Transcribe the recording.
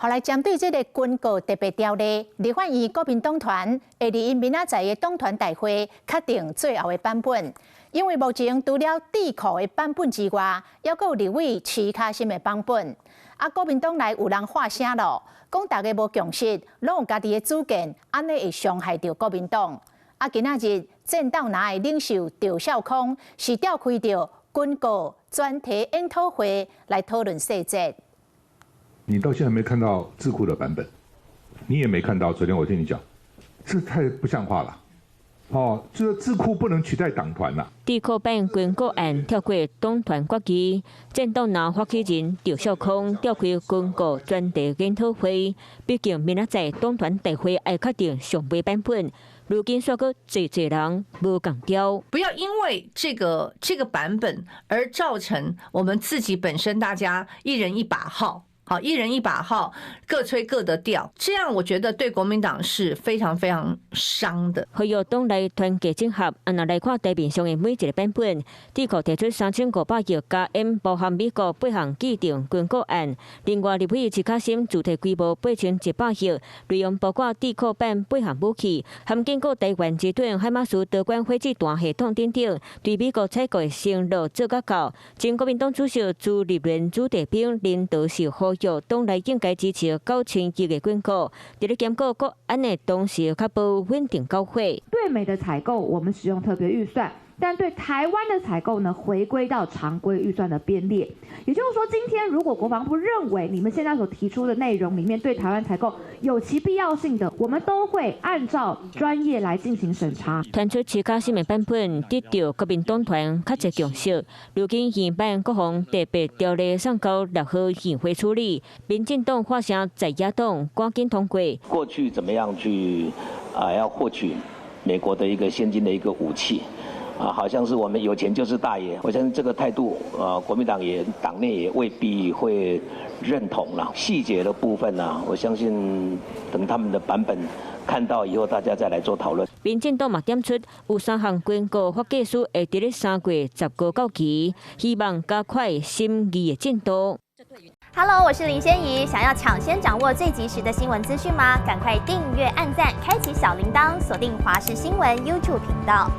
後來針對這个軍購特別條例，立法院國民黨團會佇𪜶明仔載的黨團大會確定最後的版本。因為目前除了智庫的版本之外，猶閣有立委徐卡心的版本。啊，國民黨內有人發聲咯，講大家無共識，攏有家己的主見，按呢會傷害著國民黨。啊，今仔日政黨內的領袖趙少康是召開著軍購專題研討會來討論細節。你到現在沒看到智庫的版本，你也沒看到。昨天我聽你講，這太不像話了。哦，這個智庫不能取代黨團啦。智庫版軍購案跳過黨團決議，政黨內發起人趙少康召開軍購專題研討會，畢竟明仔載黨團大會愛確定上尾版本。如今煞閣濟濟人無仝調。不要因為這個版本而造成我們自己本身大家一人一把號。好，一人一把號，各吹各的調，這樣我覺得對國民黨是非常非常傷的。呼籲黨內團結整合，按來看台面上的每一個版本，智庫提出3500億加 M，包含美國八項既定軍購案。另外，立委徐卡心自提規模8100億，內容包括智庫版八項武器，含堅固台灣之盾、海馬斯導彈火箭彈系統等等，對美國採購的承諾做甲到。前國民黨主席朱立倫、子弟兵領導是呼籲黨內應該支持9000億的軍購，佇咧兼顧國安的同時，確保穩定交貨。對美的採購，我們使用特別預算；但對台灣的採購呢，回歸到常規預算的編列。也就是說，今天如果國防部認為你們現在所提出的內容裡面對台灣採購有其必要性的，我們都會按照專業來進行審查。傳出徐卡心的版本得到國民黨團較濟共識，如今原版國防特別條例送交立法院會處理，民進黨發聲在野黨趕緊通過。過去怎麼樣去啊？要獲取美國的一個先進的一個武器？啊，好像是我們有錢就是大爺。我相信這個態度，國民黨也黨內也未必會認同啦。細節的部分呢，我相信等他們的版本看到以後，大家再來做討論。民進黨嘛點出有三項軍購發計書會佇咧3月10號到期，希望加快審議的進度。 Hello，我是林仙怡，想要搶先掌握最及時的新聞資訊嗎？趕快訂閱、按讚、開啟小鈴鐺，鎖定華視新聞 YouTube 頻道。